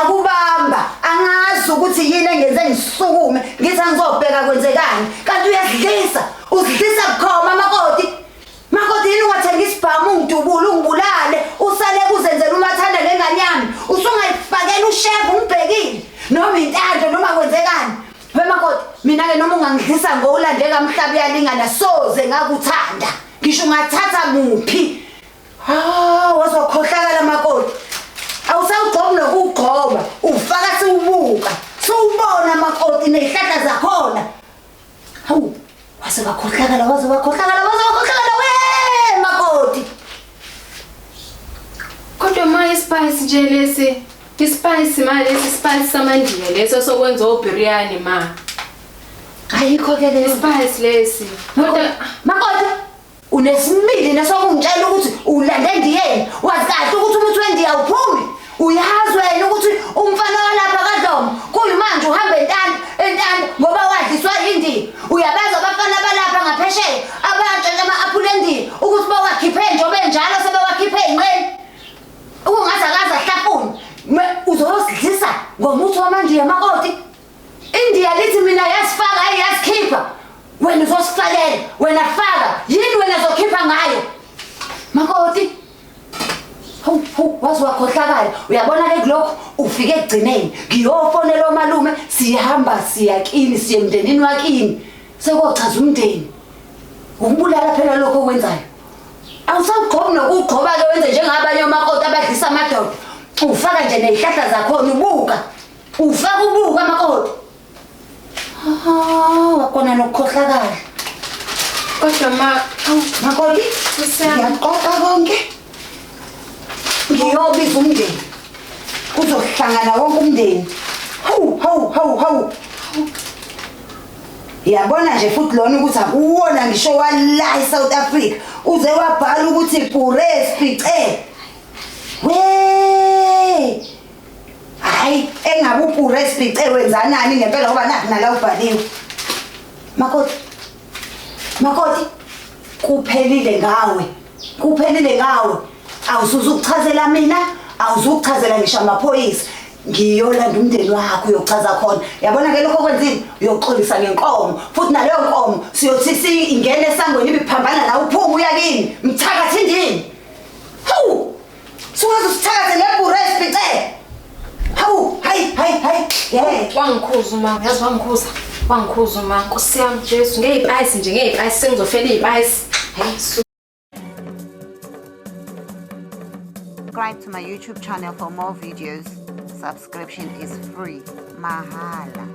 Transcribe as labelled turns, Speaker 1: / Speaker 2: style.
Speaker 1: Ngakubamba, angazi ukuthi yini engenze ngisukume ngithi angizobheka kwenzekani. Kanti uyasidlisa, usidlisa bukhoma makoti. Makoti yini ungathenga isibhamu ungidubule ungibulale usale kuzenzela umathanda ngengane yami. Usungayifakela ushevu ungibhekile noma intando noma kwenzekani. We makoti, mina ke noma ungangidlisa ngowulandeka mhlaba uyalingana soze ngakuthanda. Ngisho ungathatha muphi. Ah, wazokhohlakala makoti. Awusawugqoki nokugqoba, ufaka siwubuka. Siwubona makoti nezihlahla zakhona. Hawu, waze wakhohlakala, waze wakhohlakala, waze wakhohlakala we makoti.
Speaker 2: Kodwa ma ispice nje lesi, ispice ma lesi spice samandiya leso sokwenza obiryani ma.
Speaker 1: Ayikho ke leyo.
Speaker 2: Ispice lesi. Kodwa
Speaker 1: Makoti, Unesimili nesokungitshela ukuthi ulande endiyeni, wazi kahle ukuthi umuthi wendiya awuphumi. Uyazi wena ukuthi umfana walapha kaDlomo kuyimanje uhamba entanta entanta ngoba wadliswa yindiya. Uyabazi abafana balapha ngaphesheya abantshontsha ama-aphula endiya ukuthi bawakhiphe njengoba enjalo sebewakhiphe ey'nqeni. Ukungathi akaze ahlafune. Uzoyosidlisa ngomuthi wamandiya makoti. India lithi mina yasifaka hayi yasikhipha. Wena uzosifakela, wena faka. Yini wena zokhipha ngayo? Makoti. Hawu, hawu, waze wakhohlakala. Uyabona ke kulokhu ufike ekugcineni. Ngiyofonela omalume sihamba siya kini siye emndenini wakini. Sekochaza umndeni. Ukubulala phela lokho okwenzayo. Awusawugqoki nokugqoba ke wenze njengabanye omakoti abadlisa amadoda. Ufaka nje nezihlahla zakhona ubuka. Ufaka ubuka makoti. Ah, wakona nokukhohlakala.
Speaker 2: Kodwa ma,
Speaker 1: awu makoti, ngiyaqoqa konke. Ngiyobiza umndeni. Kuzohlangana wonke umndeni. Hawu, hawu, hawu, hawu. Yabona nje futhi lona ukuthi akuwona ngisho wala eSouth Africa. Uze wabhala ukuthi Pure Spice. We! Hayi engabe upure esibhice wenzanani ngempela ngoba nakhu nala ubhaliwe. Makoti. Makoti kuphelile ngawe. Kuphelile ngawe. Awuzuzukuchazela mina, awuzukuchazela ngisho amaphoyisa. Ngiyolanda umndeni wakho uyochaza khona. Yabona ke lokho okwenzile uyoxolisa ngenkomo. Futhi naleyo nkomo siyothi singene esangweni ibiphambana nawe uphume uyakini. Mthakathi ndini. Hawu! Sungaze usithakathe ngebhura esibhice. Hawu, hayi, hayi, hayi. Ngeke.
Speaker 2: Wangikhuza uma, yazi wangikhuza. Wangikhuza uma. Nkosi yami Jesu, ngeyipayisi nje, ngeyipayisi sengizofela iyipayisi. Hayi.
Speaker 3: Subscribe to my YouTube channel for more videos. Subscription is free. Mahala.